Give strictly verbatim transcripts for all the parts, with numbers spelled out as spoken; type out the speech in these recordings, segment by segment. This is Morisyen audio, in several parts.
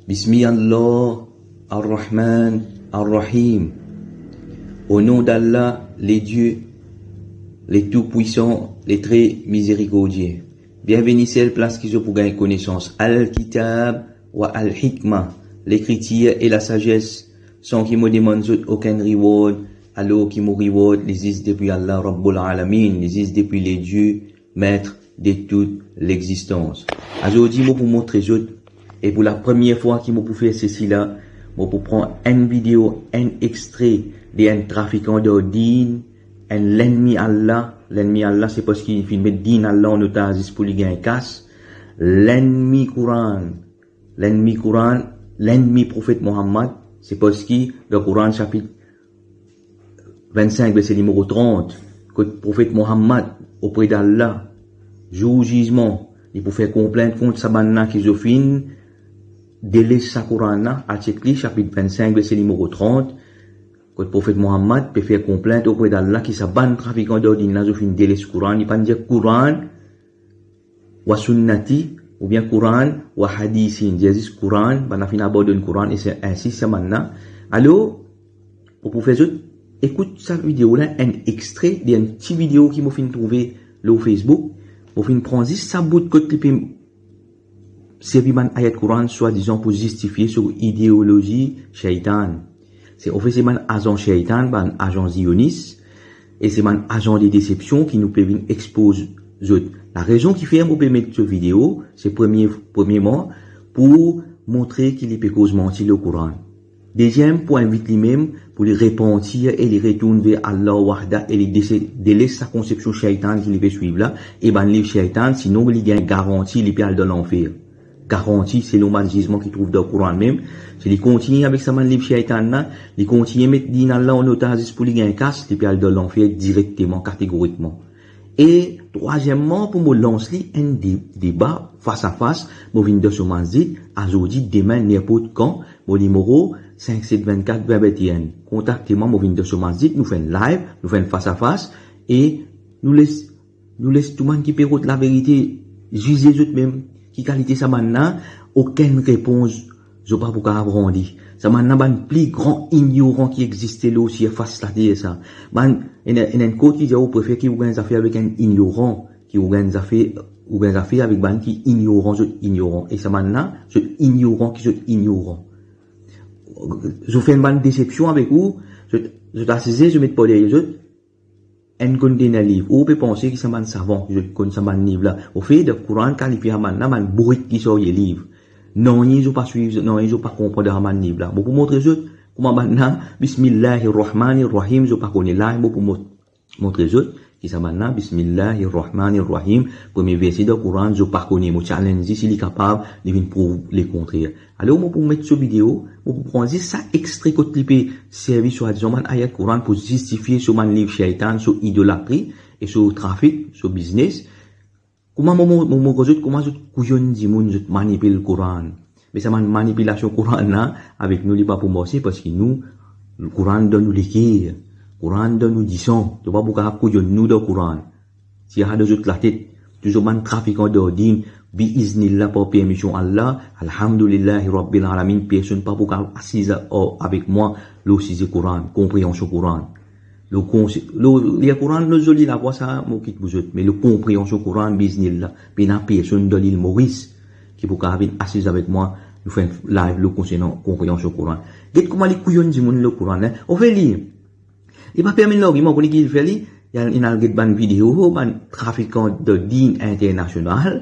Bismillah ar-Rahman ar-Rahim. Au nom d'Allah, le Dieu, le Tout-Puissant, le Très Miséricordieux. Bienveni sel plas ki zot pou gagn konesans. Al-Kitab wa Al-Hikma, lekritir e lasazes, san ki mo demann zot okenn reward, alor ki mo reward, li zis depi Allah Rabbul Alamin, li zis depi le Dieu, Maître de toute l'existence. Azordi, mo pou montre zot, e pou lapremier fwa ki mo pou fer sesila, mo pou pran enn video, enn extre de enn trafikan dan din, enn lennmi Allah. Lennmi Allah, se parski li finn met din Allah an otaz zis pou li gagn kas. Lennmi Koran, lennmi Koran, lennmi Profet Mohammad, se parski dan Koran sapit vennsink, verse nimero trant, kot Profet Mohammad, opre d'Allah, zour zizman, li pou fer konplint kont sa bann la ki zot finn deles sa Koran la. Al chek li, sapit vennsink, verse nimero trant, kot Profet Mohammad pe fer konplint opre d'Allah ki sa bann trafikan dan din la, zot finn deles Koran. Li pa'nn dir Koran wa sunnati, oubien Koran wa hadisi, dir zis Koran, bann la finn abandonn Koran, e se ensi sa bann la. Alor, mo pou fer zot ekout sa video la, enn extre de enn ti video ki mo finn trouve lor Facebook. Mo finn pran zis sa bout kot li pe servi bann ayat Koran, swadizan pou zistifie so ideolozi shaytan. Se, anfet, se bann azan shaytan, bann azan zionis, e se bann azan de desepsion ki nou pe vinn expoz zot. Larezon ki fer mo pe met so video, se premie, premierman, pou montre ki li pe koz manti lor Koran. Deziem, pou invit limem pou li repantir e li retourn ver Allah Wahda e li dese-, deles sa konsepsion shaytan ki li pe swiv la, e bann liv shaytan, sinon li gagn garanti li pe al dan lanfer. Garanti, selon bann zizman ki trouv dan Koran mem, si li kontigne avek sa bann liv shaytan la, li kontigne met din Allah an otaz zis pou li gagn kas, li pe al dan lanfer direkteman, kategorikman. E trwazieman, pou mo lans li enn de-, deba fas a fas, mo vinn dan so masjid, azordi, demin, ninport kan, mo nimero sink set vennkat vin vennteen. Kontakte mwa, mo vinn dan so masjid, nou fer enn live, nou fer enn fas a fas, e nou les, nou les tou bann ki pe rod laverite zize zot mem, ki kalite sa bann la, okenn repons zot pa pou kapav randi. Sa bann la bann pli gran ignoran ki existe lor sirfas later sa. Bann, ena, ena enn kot ki dir ou prefer ki ou gagn zafer avek enn ignoran, ki ou gagn zafer, ou gagn zafer avek bann ki ignoran, zot ignoran. E sa bann la, zot ignoran ki zot ignoran. Zot fer enn bann desepsion avek ou, zot, zot asize, zot met par deryer zot, enn konn de ena liv. Ou pe panse ki sa bann savan, ki zot konn sa bann liv la. Anfet, Koran kalifie sa bann la bann bourik ki sarye liv. Nanye zot pa swiv, nanye zot pa konpran dan sa bann liv la. Mo pou montre zot kouma bann la, Bismillahir Rahmanir Rahim, zot pa kone la, mo pou mo-, montre zot ki sa bann la, Bismillahir Rahmanir Rahim, premie verse dan Koran, zot pa kone. Mo challenge li, si li kapav, li vinn prouv lekontrer. Alor, mo pou met so video, mo pou pran zis sa extre kot li pe servi swadizan bann ayat Koran pou zistifie so bann liv shaytan, so idolatri, e so trafik, so biznes. Kouma mo, mo, mo, mo montre zot, kouma zot kouyonn dimoun, zot manipil Koran. Me sa bann manipilasion Koran la, avek nou, li pa pou marse, parski nou, Koran dan nou leker, Koran dan nou disan, to pa pou kapav kouyonn nou dan Koran. Tir sa dan zot latet, touzour bann trafikan dan din, bi iznillah, par permision Allah, alhamdulillahi rabbil alamin, personn pa pou kapav asiz a-, avek mwa lor size Koran, konpreansion Koran. Lor konse-, lor lir Koran, lor zoli lavwa sa, mo kit pou zot, me lor konpreansion Koran, bi iznillah, pena personn dan lil Moris ki pou kapav vinn asiz avek mwa, nou fer enn live lor konsernan konpreansion Koran. Get kouma li kouyonn dimoun lor Koran, hein. Anfet li, li pa permet largiman, kone ki li fer li? Li al, li al get bann video, bann trafikan dan din internasional,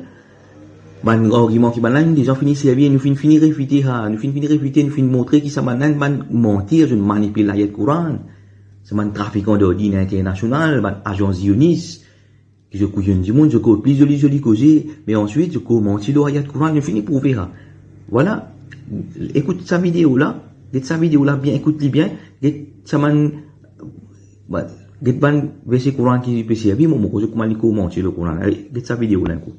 bann largiman ki bann la, nou deza fini servi, nou finn fini refite, ha, nou finn fini refite, nou finn montre ki sa bann la, bann manter, zot manipil ayat Koran. Sa bann trafikan dan din internasional, bann azan zionis, ki zot kouyonn dimoun, zot koz pli zoli, zoli koze, me answit, zot koz manti lor ayat Koran, nou fini prouve sa. Vwala, ekout sa video la, get sa video la bien, ekout li bien, get sa bann, ba, get bann verse Koran ki pe servi, mo, mo koz kouma li koz manti lor Koran. Ale, get sa video la enn kou.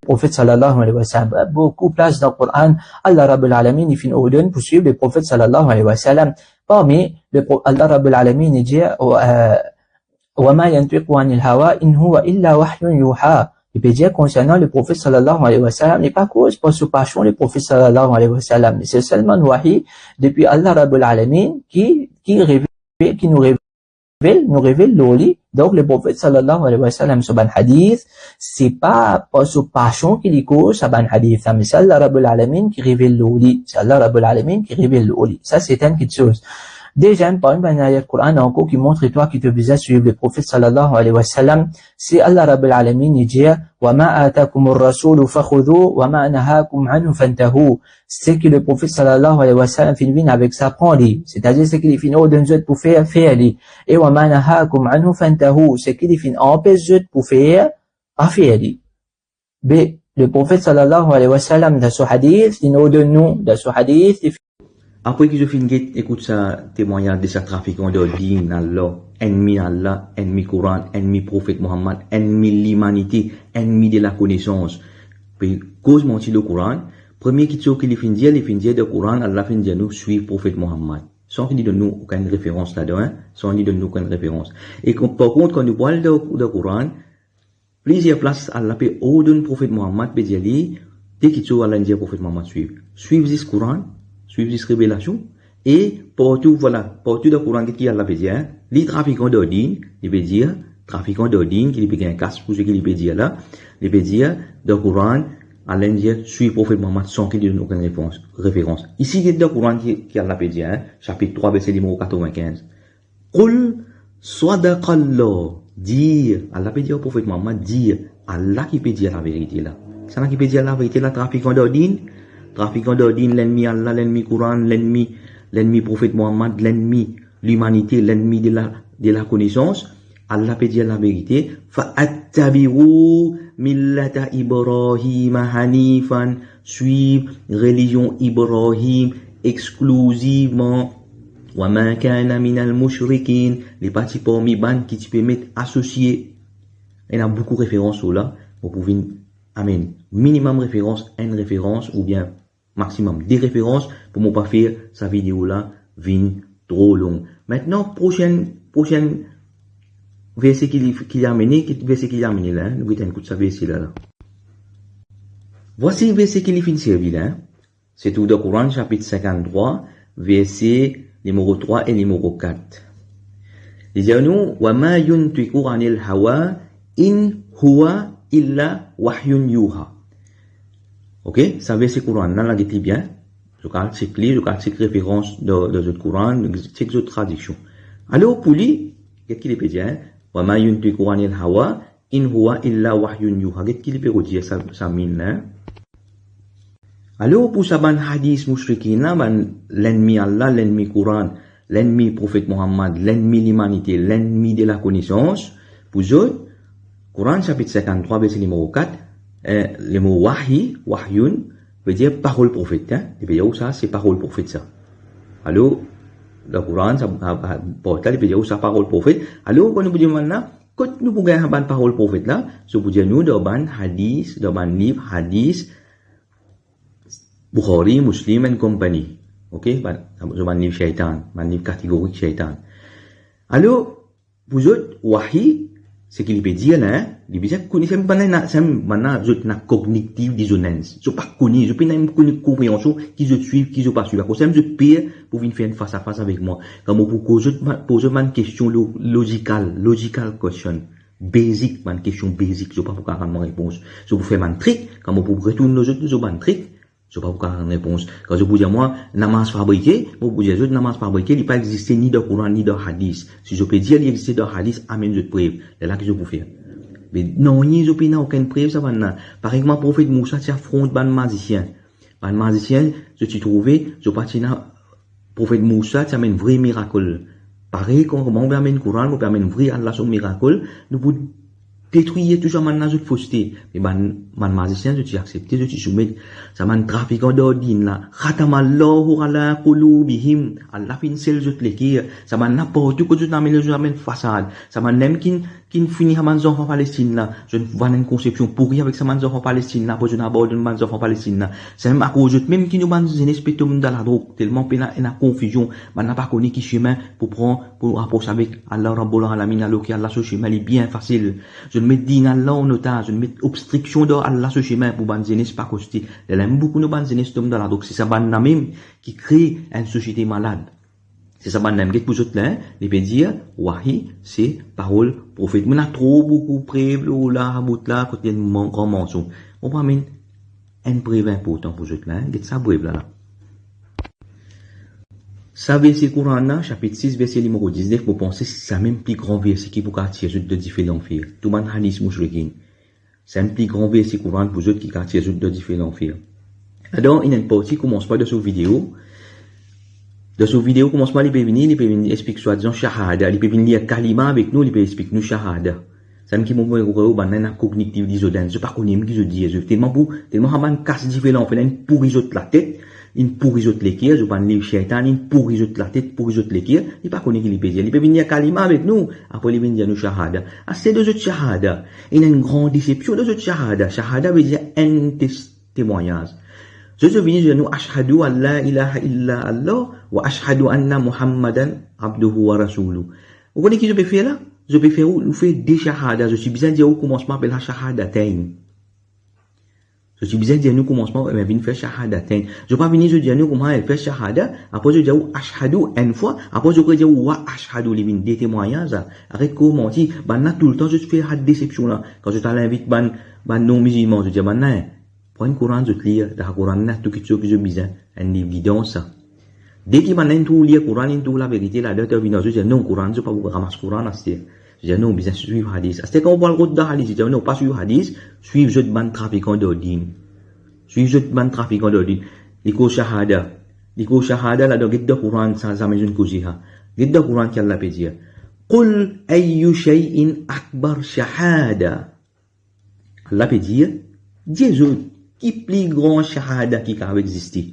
Profet sallallahu alayhi wa sallam, boukou plas dan Koran, Allah Rabbil Alamin, li finn ordonn pou swiv le Profet sallallahu alayhi wa sallam. Parmi le pro-, Allah Rabbil Alamin, li dir, euh, "Wa ma yantiqu anil hawa, in huwa illa wahyun yuha." Li pe dir konsernan Leprofet sallallahu alayhi wa sallam, li pa koz par so pasion Leprofet sallallahu alayhi wa sallam. Se selman wahi depi Allah Rabbul Alamin ki, ki revel, ki nou revel, nou revel lor li. Donk, Leprofet sallallahu alayhi wa sallam, so bann hadith, se pa par so pasion ki li koz sa bann hadith la, me se Allah Rabbul Alamin ki revel lor li. Se Allah Rabbul Alamin ki revel lor li. Sa, se enn kiksoz. Deziem, parmi bann ayat Koran ankor ki montre twa ki to bizin swiv Leprofet sallallahu alayhi wa sallam, se Allah Rabbul Alamin, li dir, "Wa ma atakumur rasulu fakhudhuhu, wa ma nahakum anhu fantahu." Seki Leprofet sallallahu alayhi wa sallam finn vinn avek sa, pran li. Setadir seki li finn ordonn zot pou fer, fer li. E "wa ma nahakum anhu fantahu", seki li finn anpes zot pou fer, pa fer li. Be, Leprofet sallallahu alayhi wa sallam, dan so hadith, li ordonn nou, dan so hadith, li Apre ki zot finn get ekout sa temwagnaz de sa trafikan dardin, Allah, ennmi Allah, ennmi Koran, ennmi Profet Muhammad, ennmi limanite, ennmi de lakonesans, pe koz manti lor Koran, premie kiksoz ki li finn dir, li finn dir dan Koran, Allah finn dir nou swiv Profet Muhammad. San ki li donn nou okenn referans ladan, hein? San li donn nou okenn referans. E kon, par kont, kan nou pou al dan, dan Koran, plizier plas, Allah pe ordonn Profet Muhammad, pe dir li, de kiksoz Allah inn dir Profet Muhammad swiv. Swiv zis Koran, swiv zis revelasion, e partou, vwala, partou dan Koran, ki Allah pe dir, hein? Li trafikan dardin, li pe dir, trafikan dardin, ki li pe gagn kas pou seki li pe dir la, li pe dir, dan Koran, Allah inn dir, swiv Profet Muhammad san ki li donn okenn referans, referans. Isi, get dan Koran ki, ki Allah pe dir, hein? Sapit trwa, verse nimero katrevinkinz. Qul sadaqallah, dir, Allah pe dir Profet Muhammad, dir, Allah ki pe dir laverite la. Kisannla ki pe dir laverite la? Trafikan dardin, trafikan dardin, lennmi Allah, lennmi Koran, lennmi, lennmi Profet Muhammad, lennmi limanite, lennmi de la, de lakonesans. Allah pe dir laverite, fa attabi'u millata Ibrahima hanifan, swiv relizion Ibrahim exklizivman, wa ma kana minal mushrikin, li pa ti parmi bann ki ti pe met asosie. Ena boukou referans lor la, mo pou vinn amenn minimem referans, enn referans oubien maximum de referans pou mo pa fer sa video la vinn tro long. Aster, prosenn, prosenn verse ki li, ki li amene, ki verse ki li amene la, hein? Nou get enn kout sa verse la, la. Vwasi verse ki li finn servi la, hein? Se trouv dan Koran, sapit sinkanntrwa, verse nimero trwa e nimero kat. Li dir nou, "Wa ma yantiqu anil hawa, in huwa illa wahyun yuha." Ok, sa verse Koran la, la get li bien. Zot kapav chek li, zot kapav chek referans dan, dan zot Koran, chek zot tradiksion. Alor, pou li, get ki li pe dir, hein? "Wa ma yantiqu anil hawa, in huwa illa wahyun yuha." Get ki li pe redir sa, sa min la, hein? Alor, pou sa bann hadis mushrikin la, bann lennmi Allah, lennmi Koran, lennmi Profet Muhammad, lennmi limanite, lennmi de lakonesans, pou zot, Koran, sapit sinkanntrwa, verse nimero kat, eh, lemo wahi, wahyun, ve dir parol profet, hein? Li pe dir ou sa, se parol profet sa. Alor, dan Koran, sa, a, a, part la, li pe dir ou sa parol profet. Alor, kan nou pou dir bann la, kot nou pou gagn bann parol profet la? Zot pou dir nou dan bann hadis, dan bann liv hadis, Bukhari, Muslim and Company. Ok? Bann, zot bann liv shaitan, bann liv kategorik shaitan. Alor, pou zot, wahi, seki li pe dir la, hein, li bizin kone, se bann la, se bann la, zot ena cognitive dissonance. Zot pa kone, zot pena mem kone konpreansion ki zot swiv, ki zot pa swiv. Akoz sa mem zot per pou vinn fer enn fas a fas avek mwa. Kan mo pou koz zot, poz zot bann kestion lo-, logikal, logical question. Basic, bann kestion basic, zot pa pou kapav rann mwa repons. Zot pou fer bann trik, kan mo pou retourn lor zot, zot bann trik, zot pa pou kapav rann repons. Kan zot pou dir mwa, namaz fabrike, mo pou dir zot, namaz fabrike, li pa existe ni dan Koran, ni dan hadis. Si zot pe dir li existe dan hadis, amenn zot prev. Lerla ki zot pou fer? Me nanye, zot pena okenn prev, sa bann la. Parey kouma Profet Mousa ti afront bann mazisien. Bann mazisien, zot ti trouve, zot pa ti ena Profet Mousa ti amenn vre mirakl. Parey kouma, kouma ou pe amenn Koran, ou pe amenn vre Allah so mirakl, nou pou detrir tou sa bann la zot foste. Me bann, bann mazisien, zot ti aksepte, zot ti soumet. Sa bann trafikan dardin la, khatamallahu ala qulubihim, Allah finn sel zot leker. Sa bann la partou kot zot amenn, zot amenn fasad. Sa bann la mem ki ki fini sa bann zanfan Palestin la, zot vann enn konsepsion pouri avek sa bann zanfan Palestin la, pou zot abandonn bann zanfan Palestin la. Samem akoz zot mem ki nou bann zenes pe tom dan ladrog, telman pena ena konfizion, bann la pa kone ki sime pou pran, pou apros avek Allah Rabbul Alamin, alor ki Allah so sime li bien fasil. Zot Zot met din Allah an otaz, zot met obstriksion dan Allah so semin pou bann zenes pa koste. Lerla mem boukou nou bann zenes tom dan ladrog. Se sa bann la mem ki kree enn sosiete malad. Se sa bann la mem, get pou zot la, hein, li pe dir, wahi, se parol profet. Mo ena tro boukou prev lor la, bout la, kot enn man-, gran mansong. Mo pou amenn enn prev inportan pou zot la, hein. Get sa prev la la. Sa verse Koran la, sapit sis, verse nimero diznef, mo panse se sa mem pli gran verse ki pou kav tir zot dan dife lanfer. Tou bann hadis mousrikin. Sa enn pli gran verse Koran pou zot ki kav tir zot dan dife lanfer. Ladan, ena enn parti koumansman dan so video. Dan so video koumansman li pe vini, li pe vinn explik swadizan shahada, li pe vinn lir kalima avek nou, li pe explik nou shahada. Sa mem ki mo pou koz, bann la ena kognitiv dizodan, zot pa kone mem ki zot dir, zot telman pou, telman sa bann kas dife lanfer la inn pouri zot latet, inn pouri zot leker, zot bann liv sheytan inn pouri zot latet, pouri zot leker, li pa kone ki li pe dir. Li pe vinn lir kalima avek nou, apre li vinn dir nou shahada. Aster dan zot shahada, ena enn gran desepsion dan zot shahada. Shahada ve dir enn tes-, temwagnaz. Zot, zot vini, zot dir nou, "Ashhadu an la ilaha illa Allah wa ashhadu anna Muhammadan abduhu wa rasuluh." Ou kone ki zot pe fer la? Zot pe fer ou, ou fer de shahada. Zot ti bizin dir ou koumansman apel sa shahadatayn. Zot ti bizin dir nou koumansman, eh, vinn fer shahadatayn. Zot pa vini, zot dir nou kouma fer shahada, apre zot dir ou ashhadu enn fwa, apre zot redir ou wa ashhadu, li vinn de temwagnaz la. Aret koz manti, bann la toultan zot fer sa desepsion la. Kan zot al invit bann, bann non-mizilman, zot dir bann la, hein, pran Koran zot lir, dan Koran la tou kitsoz ki zot bizin, enn liv gidans sa. Deki bann la inn trouv lir Koran, inn trouv laverite ladan, zot vinn, zot dir, "Non, Koran, zot pa pou ramas Koran aster." Zot dir, "Non, bizin swiv hadis." Aster kan ou pou al rod dan hadis, zot dir, "Non, pa swiv hadis, swiv zot bann trafikan dan din. Swiv zot bann trafikan dan din." Li koz shahada. Li koz shahada ladan, get dan Koran, sa zame zot inn koze sa. Get dan Koran ki Allah pe dir. "Qul ayyu shay'in akbar shahada." Allah pe dir, dir zot, ki pli gran shahada ki kav existe?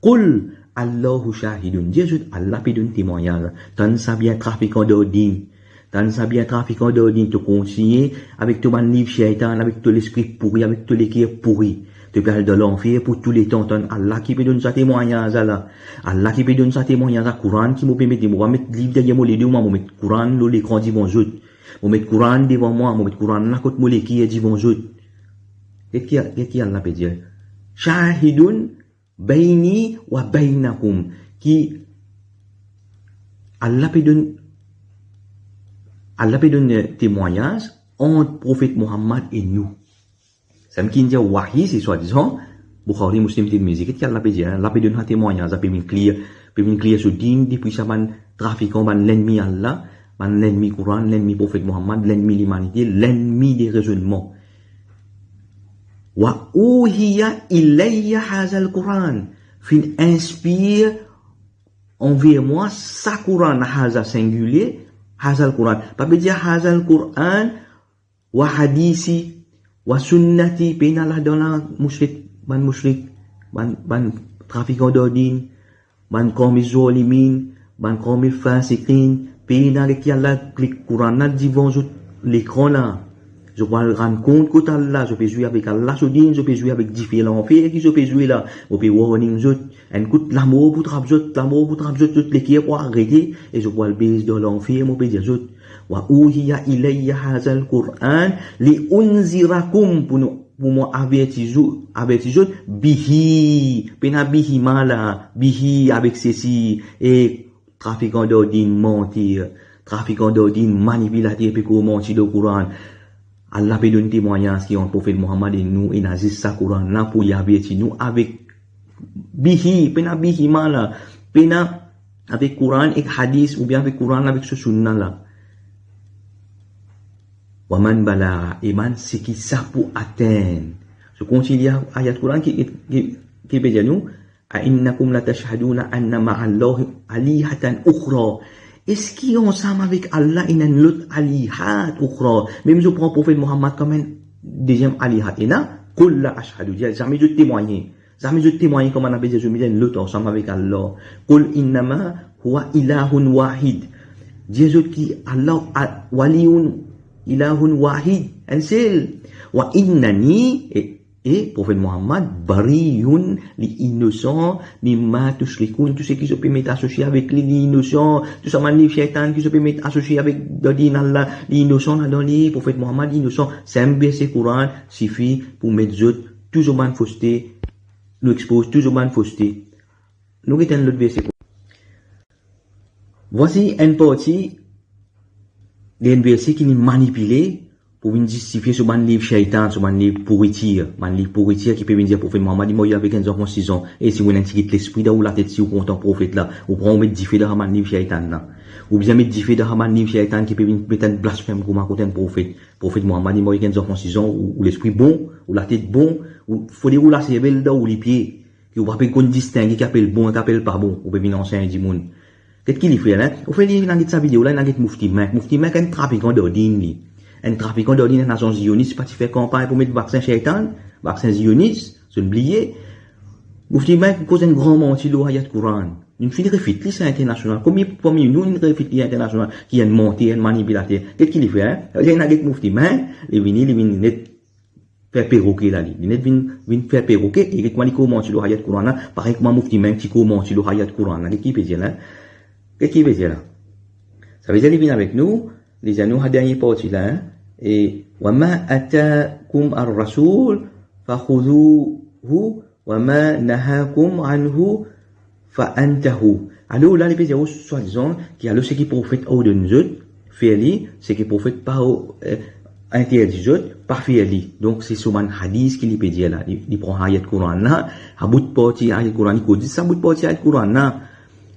Qul Allahu shahidun. Dir zot, Allah pe donn temwagnaz. Tann sa bien, trafikan dan din. Tann sa bien, trafikan dan din. To kontigne avek to bann liv sheytan, avek to lespri pouri, avek to leker pouri. To pe al dan lanfer pou tou letan. Tann Allah ki pe donn sa temwagnaz la. Allah ki pe donn sa temwagnaz la. Koran ki mo pe mete, mo pa met liv deryer mo ledo, mo met Koran lor lekran divan zot. Mo met Koran devan mwa, mo met Koran la kot mo leker divan zot. Get ki, get ki Allah pe dir. Shahidun bayni wa baynakum. Ki Allah pe donn, Allah pe donn, eh, temwagnaz ant Profet Muhammad e nou. Sa mem ki dir wahi, se swadizan, Bukhari, Muslim, Tirmizi, ki Allah pe dir, hein, Allah pe donn sa temwagnaz, sa pe vinn kler, pe vinn kler so din, depi sa bann trafikan, bann lennmi Allah, bann lennmi Koran, lennmi Profet Muhammad, lennmi limanite, lennmi de rezonnman. Wa uhiya ilayya hazal Koran, finn inspir anver mwa sa Koran, haza singilie, hazal Koran. Pa pe dir hazal Koran, wa hadisi, wa sunnati, pena ladan la mushrik, bann mushrik, bann, bann trafikan dan din, bann kami zolimin, bann kami fasikin, pena, get ki Allah klik Koran la divan zot lekran la. Zot pou al rann kont kot Allah, zot pe zwe avek Allah so din, zot pe zwe avek dife lanfer ki zot pe zwe la. Mo pe warning zot, enn kout lamor pou trap zot, lamor pou trap zot, zot leker pou arete, e zot pou al bes dan lanfer, mo pe dir zot. Wa uhiya ilayya hazal Koran li unzirakum, pou nou, pou mwa averti zot, averti zot, bihi, pena bihima la, bihi avek sesi, e trafikan dan din, mantir, trafikan dan din, manipilater, pe koz manti dan Koran. Allah pe donn temwagnaz ki ant Profet Muhammad e nou, ena zis sa Koran la pou li averti nou avek bihi, pena bihima la, pena avek Koran ek hadis, oubien avek Koran avek so sunna la. Wa man balagha, e bann seki sa pou atenn. So kontign lir ayat Koran ki, ki, ki pe dir nou, a innakum la tashhaduna anna ma'allahi alihatan ukhra. Eski ansam avek Allah ena enn lot alihat ukhra? Mem zot pran Profet Muhammad kouma enn deziem alihat. Ena, qul la ashhadu, dir zame zot temwagne. Zame zot temwagne kouma nabi Zezi, mem enn lot ansam avek Allah. Qul innama huwa ilahun wahid. Dir zot ki Allah, a, waliyun ilahun wahid, enn sel. Wa innani, e E Profet Muhammad, bariun, li inosan, mimma tushrikun, tou seki zot pe met asosie avek li, li inosan, tou sa bann liv shaytan ki zot pe met asosie avek dan din Allah, li inosan ladan li, Profet Muhammad inosan. Senp verse Koran sifi pou met zot tou zot bann foste, nou expoz tou zot bann foste. Nou get enn lot verse. Vwasi enn parti de enn verse ki li manipile pou vinn zistifie so bann liv shaytan, so bann liv pouritir, bann liv pouritir ki pe vinn dir Profet Muhammad, li marye avek enn zanfan sis an, e si ou ena enn tigit lespri dan ou latet, si ou kontan Profet la, ou pran ou met dife dan sa bann liv shaytan la. Ou bizin met dife dan sa bann liv shaytan ki pe vinn met enn blasfem kouma kont enn Profet. Profet Muhammad, li marye avek enn zanfan sis an, ou, ou lespri bon, ou latet bon, ou, fode ou laservel dan ou lipie, ki ou pa pe konn distinge ki apel bon, ki apel pa bon, ou pe vinn ansegn dimoun. Get ki li fer la, hein? Ou fer li, ena get sa video la, ena get Mufti Menk. Mufti Menk enn trafikan dardin li. Enn trafikan dardin, enn azan zionis, pa ti fer kanpagn pou met vaksin shaytan, vaksin zionis, zot bliye. Mufti Menk koz enn gran manti lor ayat Koran. Li finn refit li sa internasional. Konbien parmi nou inn refit li internasional ki enn manter, enn manipilater? Get ki li fer, hein? Ena get Mufti Menk, li vini, li vinn net fer peroke la li. Li net vinn, vinn fer peroke, e get kouma li koz manti lor ayat Koran la, parey kouma Mufti Menk ti koz manti lor ayat Koran la. Get ki li pe dir la. Get ki li pe dir la. Savedir li vinn avek nou, li dir nou sa dernie parti la, hein? E, "Wa ma atakum ar-rasul fakhuzuhu, wa ma nahakum anhu fantahu." Alor la, li pe dir ou, swadizan, ki alor seki Profet ordonn zot, fer li, seki Profet pa, eh, interdi zot, pa fer li. Donk, se so bann hadis ki li pe dir la. Li, li pran ayat Koran la, sa bout parti ayat Koran, li koz zis sa bout parti ayat Koran la.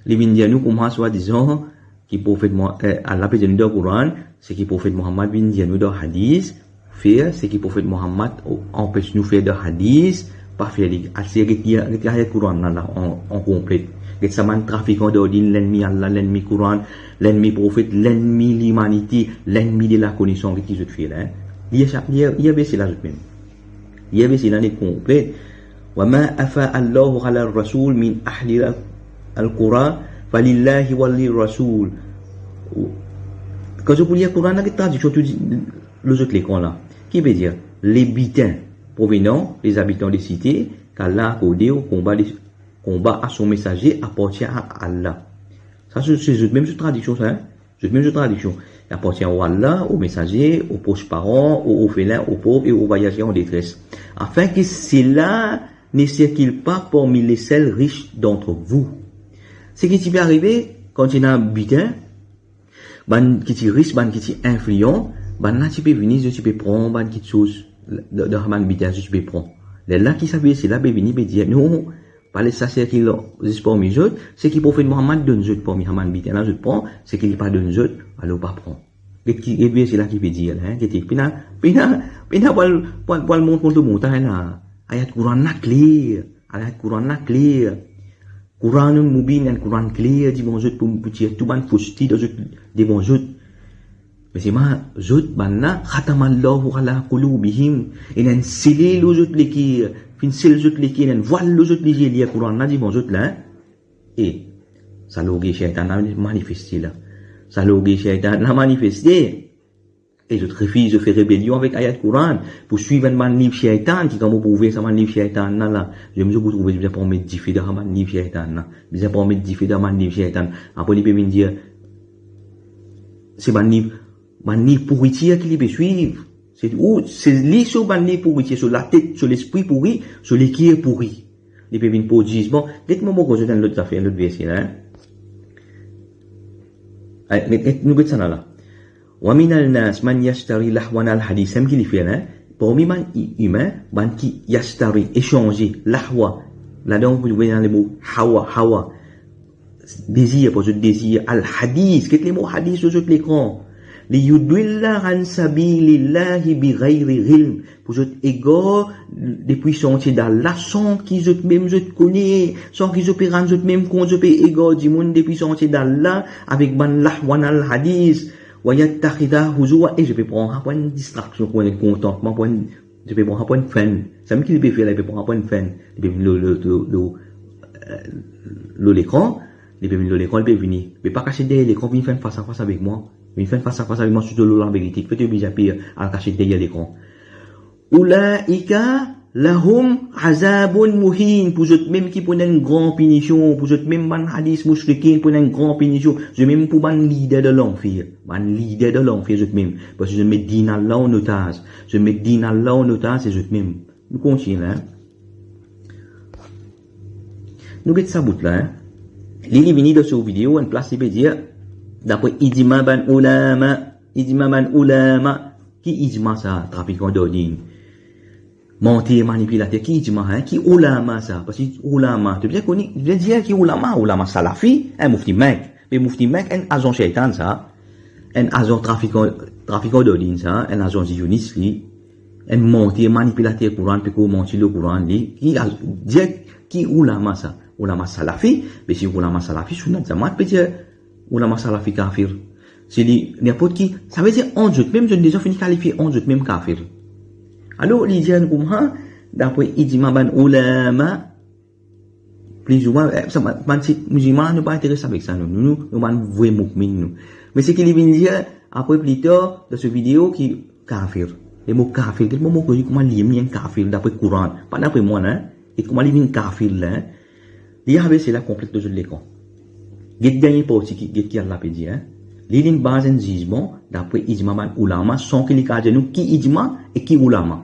Li vinn dir nou kouma, swadizan, ki Profet Mo-, eh, Allah pe dir nou dan Koran, seki Profet Muhammad vinn dir nou dan hadis, fer, seki Profet Muhammad o-, anpes nou fer dan hadis, pa fer li. Aster get li, get li ayat Koran la, la, an, an konplet. Get sa bann trafikan dardin, lennmi Allah, lennmi Koran, lennmi Profet, lennmi limanite, lennmi de lakonesans, get ki zot fer la, hein. Lir sa, lir, lir verse la zot mem. Lir verse la net konplet. "Wa ma afa Allahu ala rasul min ahli al-, al-qura, falillahi wa lirrasul." Kan zot pou lir Koran la, get tradiksion tou di-, lor zot lekran la. Ki ve dir, les biens provenant des habitants des cités qu'Allah a accordé au combat de, combat à son messager appartient à Allah. Sa, se, se zot mem zot tradiksion sa, hein? Zot mem zot tradiksion. Il appartient au Allah, au messager, aux proches parents, aux orphelins, aux pauvres et aux voyageurs en détresse. Afin que cela ne circule pas parmi les seuls riches d'entre vous. Seki ti pe arive, kan ti ena biten, bann ki ti ris, bann ki ti inflian, bann la ti pe vini, zot ti pe pran bann kiksoz, dan, dan bann biten, zot ti pe pran. Lerla ki sa pe, sela pe vini, pe dir, non, pa les sa sirkil zis parmi zot, seki Profet Muhammad donn zot parmi sa bann biten la, zot pran, seki li pa donn zot, alor pa pran. Get ki, get verse la ki pe dir la, hein, get, pena, pena, pena pou al, pou al, pou al mont kont lor montagn la. Ayat Koran la kler, ayat Koran la kler. Koranun mubin, enn Koran kler devan zot pou, pou tir tou bann foste dan zot, devan zot. Me selman zot, bann la, khatamallahu ala qulubihim, ena enn sele lor zot leker, finn sel zot leker, ena enn vwal lor zot lizie, lir Koran la devan zot la, hein. E sa lorgey shaytan la manifeste la. Sa lorgey shaytan la manifeste. E zot refiz, zot fer rebelion avek ayat Koran pou swiv enn bann liv shaytan, ki kan mo pou ouver sa bann liv shaytan la, la, zot mem zot pou trouve, bizin pou met dife dan sa bann liv shaytan la. Bizin pou met dife dan bann liv shaytan. Apre li pe vinn dir, se bann liv, bann liv pouritir ki li pe swiv. Se ou, se li so bann liv pouritir, so latet, so lespri pouri, so leker pouri. Li pe vinn port zizman. Get mo, mo koz zot enn lot zafer, lot verse la, hein. Ay, get, get, nou get sa la, la. "Wa minan nas man yashtari lahwanal hadith." Sa mem ki li fer la, hein. Parmi bann i-, imin, bann ki yashtari, esanze, lahwa. Ladan, ou trouve ena lemo hawa, hawa. Dezir, pou zot dezir, al hadith, get lemo hadith lor zot lekran. "Liyudilla an sabilillahi bighayri ilm." Pou zot egar depi santie d'Allah, san ki zot mem zot kone, san ki zot pe rann zot mem kont, zot pe egar dimoun depi santie d'Allah, avek bann lahwanal hadith. "Wa yattakhidha huzuwa", e zot pe pran sa pou enn distraksion, pou enn kontantman, pou enn, zot pe pran sa pou enn fun. Sa mem ki li pe fer la, li pe pran sa pou enn fun. Li pe vinn lor, lor, lor, lor, eh, lor lekran, li pe vinn lor lekran, li pe vini. Me pa kasiet deryer lekran, vinn fer enn fas a fas avek mwa. Vinn fer enn fas a fas avek mwa, sirtou lor laverite. Ki fer to bizin per al kasiet deryer lekran? "Ulaika Lahum azabun muhin, pou zot mem ki pou ena enn gran pinision, pou zot mem bann hadis mushrikin pou ena enn gran pinision, zot mem pou bann lider dan lanfer, bann lider dan lanfer zot mem, parski zot met din Allah an otaz, zot met din Allah an otaz, se zot mem. Nou kontigne la, hein? Nou get sa bout la, hein? Li, li vini dan so video, enn plas li pe dir, dapre ijma bann oulama, ijma bann oulama, ki ijma sa, trafikan dordin? Manter, manipilater, ki ijma, hein? Ki oulama sa? Parski oulama, to bizin kone, bizin dir ki oulama, oulama salafi, hein, Mufti Menk. Me Mufti Menk, enn azan sheytan sa, enn azan trafikan, trafikan dordin sa, enn azan zionis li, enn manter, manipilater Koran, pe koz manti lor Koran li, ki az-, dir ki oulama sa? Oulama salafi, me si oulama salafi, Sunnat Jamaat pe dir oulama salafi kafir. Si li, ninport ki, savedir ant zot mem, zot deza finn kalifie ant zot mem kafir. Alor, li dir nou koumsa, dapre ijma bann oulama, plizoumwin, eh, sa, bann, bann sek mizilman, nou pa interese avek sa, nou, nou, nou, nou bann vre moumin, nou. Me seki li vinn dir, apre, pli tar, dan so video, ki kafir. Lemo kafir, get mo, mo koz kouma li, li enn kafir, dapre Koran. Pa dapre mwa, hein? E kouma li vinn kafir la, hein? Li ave sela konplet lor zot lekran. Get dernie parti ki, get ki Allah pe dir, hein? Li, li baz enn zizman, dapre ijma bann oulama, san ki li kapav dir nou ki ijma e ki oulama.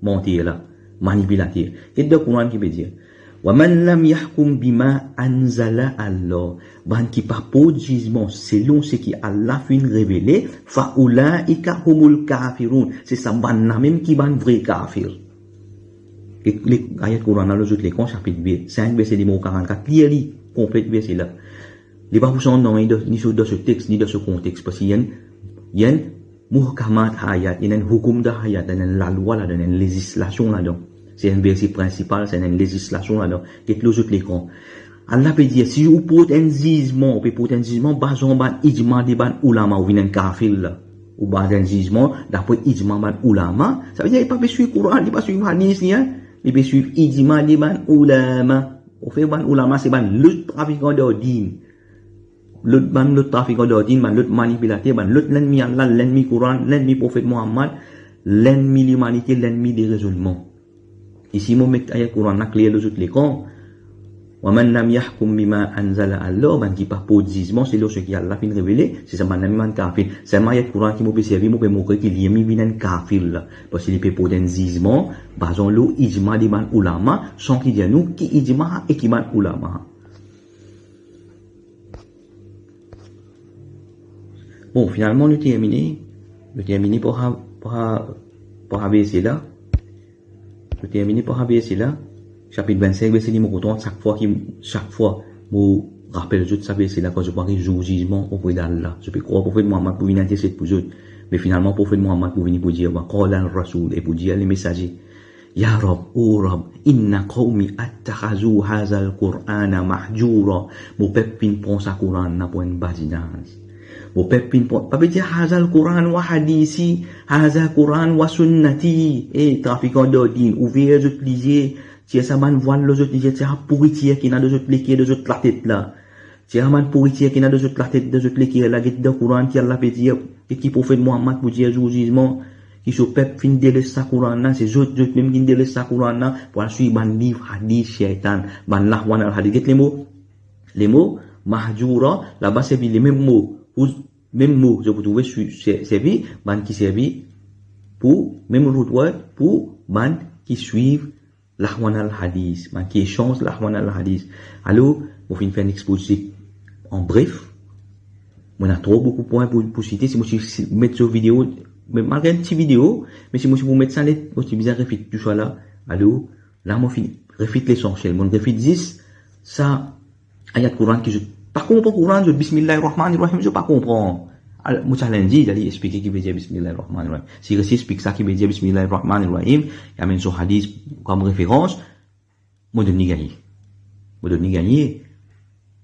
Manter la, manipilater. Get dan Koran ki pe dir, "Wa man lam yahkum bima anzala Allah." Bann ki pa port zizman selon seki Allah finn revele, "fa ulaika humul kafirun." Se sa bann la mem ki bann vre kafir. Get le, ayat Koran la lor zot lekran, sapit sink, verse nimero karannkat, lir li, konplet verse la. Li pa pou sanz nanye dan, ni so, dan so text, ni dan so kontext, parski li enn, li enn muhkamat ayat, li ena enn houkoum dan ayat, li ena enn lalwa ladan, enn lezislasion ladan. Se enn verse prinsipal, se ena enn lezislasion ladan. Get lor zot lekran. Allah pe dir, si ou port enn zizman, ou pe port enn zizman, bazan bann ijma de bann oulama, ou vinn enn kafir la. Ou baz enn zizman, dapre ijma bann oulama, savedir li pa pe swiv Koran, li pa swiv hadis, li, hein? Li pe swiv ijma de bann oulama. Ou fer bann oulama, se bann lot trafikan dordin. Lot bann lot trafikan dordin, bann lot manipilater, bann lot lennmi Allah, lennmi Koran, lennmi Profet Muhammad, lennmi limanite, lennmi de rezonnman. Isi, mo met ayat Koran la kler lor zot lekran. "Wa man lam yahkum bima anzala Allah", bann ki pa port zizman selon seki Allah finn revele, se sa bann la mem bann kafir. Selman ayat Koran ki mo pe servi, mo pe montre ki li mem vinn enn kafir la. Parski li pe port enn zizman, bazan lor ijma de bann oulama, san ki dir nou ki ijma e ki bann oulama. Bon, finalman, nou termine. Nou termine par sa, par sa, par sa verse la. Nou termine par sa verse la. Sapit vennsink, verse nimero trant, sak fwa ki, sak fwa mo rapel zot sa verse la, kan zot pou ariv zour zizman opre d'Allah. Zot pe krwar Profet Muhammad pou vinn interset pou zot. Me finalman, Profet Muhammad pou vini pou dir, "Wa qala ar-rasul", e pou dir lemesaze, "Ya Rabb, o Rabb, inna qawmi attakhazu hazal Qur'ana mahjura." Mo pep finn pran sa Koran la pou enn badinaz. Mo pep finn pran, pa pe dir hazal Qur'an wa hadisi, hazal Qur'an wa sunnati. E, trafikan dordin, ouver zot lizie, tir sa bann vwal lor zot lizie, tir sa pouritir ki ena dan zot leker, dan zot latet la. Tir sa bann pouritir ki ena dan zot latet, dan zot leker la, get dan Koran ki Allah pe dir, get ki Profet Muhammad pou dir zour zizman, ki so pep finn deles sa Koran la, se zot, zot mem ki finn deles sa Koran la, pou al swiv bann liv hadis sheytan, bann lahwan al hadis. Get lemo, lemo mahjura, laba servi lemem mo, pou, mem mo, zot pou trouve swi-, se-, servi, bann ki servi pou, mem root word, pou bann ki swiv lahwan al hadis, bann ki esanz lahwan al hadis. Alor, mo finn fer enn expoze an bref. Mo ena tro boukou pwin pou, pou site, si mo ti, si met so video, me malgre enn ti video, me si mo ti pou met sa net, mo ti bizin refit tou sa la. Alor, la mo finn refit lesansiel. Mo refit zis sa ayat Koran ki zot pa konpran Koran, zot Bismillahir Rahmanir Rahim, zot pa konpran. Al, mo challenge li, al li explike ki vedir Bismillahir Rahmanir Rahim. Si li resi explik sa ki vedir Bismillahir Rahmanir Rahim, li amenn so hadis kom referans, mo donn li gagne. Mo donn li gagne.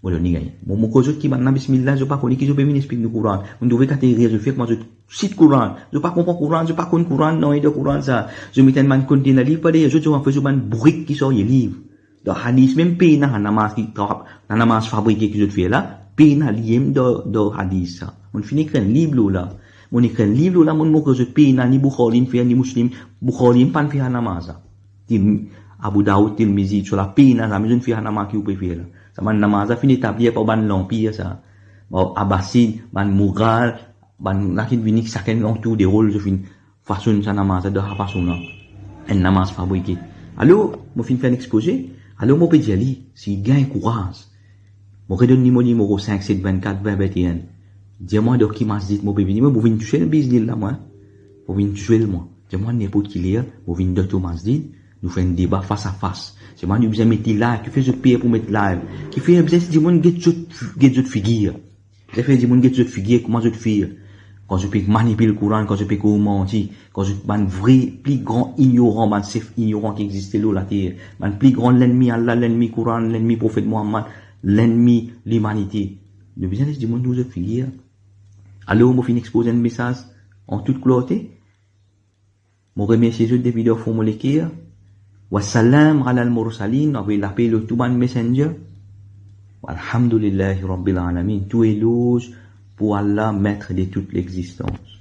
Mo donn li gagne. Mo, mo koz zot ki bann la Bismillah, zot pa kone ki zot pe vinn explik nou Koran. Mo trouve kategori zot fer, kouma zot sit Koran. Zot pa konpran Koran, zot pa konn Koran, nanye dan Koran sa. Zot met enn bann kontena liv par deryer zot, zot anfer zot bann bourik ki sarye liv. Dan hadis mem pena, nana mars ki trap, nana mars fabrike ki zot fer la, pena li mem dan, dan hadis sa. Mo finn ekrir enn liv lor la. Mo ekrir enn liv lor la, mo montre zot pena, ni Bukhari inn fer, ni Muslim, Bukhari inn pa'nn fer nana mars sa. Tirm-, Abu Daoud, Tirmizi, so la pena zame zot finn fer sa namaz ki ou pe fer la. Sa bann namaz la finn etablir par bann lanpir sa. Bann Abasid, bann Mughal, bann la ki vini sakenn antour de rol, zot finn fason sa namaz la, dan sa fason la. Enn namaz fabrike. Alor, mo finn fer enn expoze, alor mo pe dir li, si gagn kouraz, mo redonn li mo nimero sink set vinn kat vin vin enn. Dir mwa dan ki masjid mo pe vini, mo vinn tousel biznil la mwa. Mo vinn tousel mwa. Dir mwa ninport ki ler, mo vinn dan to masjid, nou fer enn deba fas a fas. Selman nou bizin met li live, kifer zot per pou met live? Kifer bizin dimoun get zot, get zot figir? Bizin fer dimoun get zot figir, kouma zot fer. Kan zot pe manipil Koran, kan zot pe koz manti, kan zot bann vre, pli gran ignoran, bann sef ignoran ki existe lor later, bann pli gran lennmi Allah, lennmi Koran, lennmi Profet Muhammad, lennmi limanite. Nou bizin les dimoun trouv zot figir. Alor, mo finn expoz enn mesaz an tout klarte. Mo remersie zot depi dan fon mo leker. Wa salam alal mursalin, anvoy lape lor tou bann messenger. Walhamdulillahi Rabbil Alamin. Tou eloz pou Allah, maître de toute l'existence.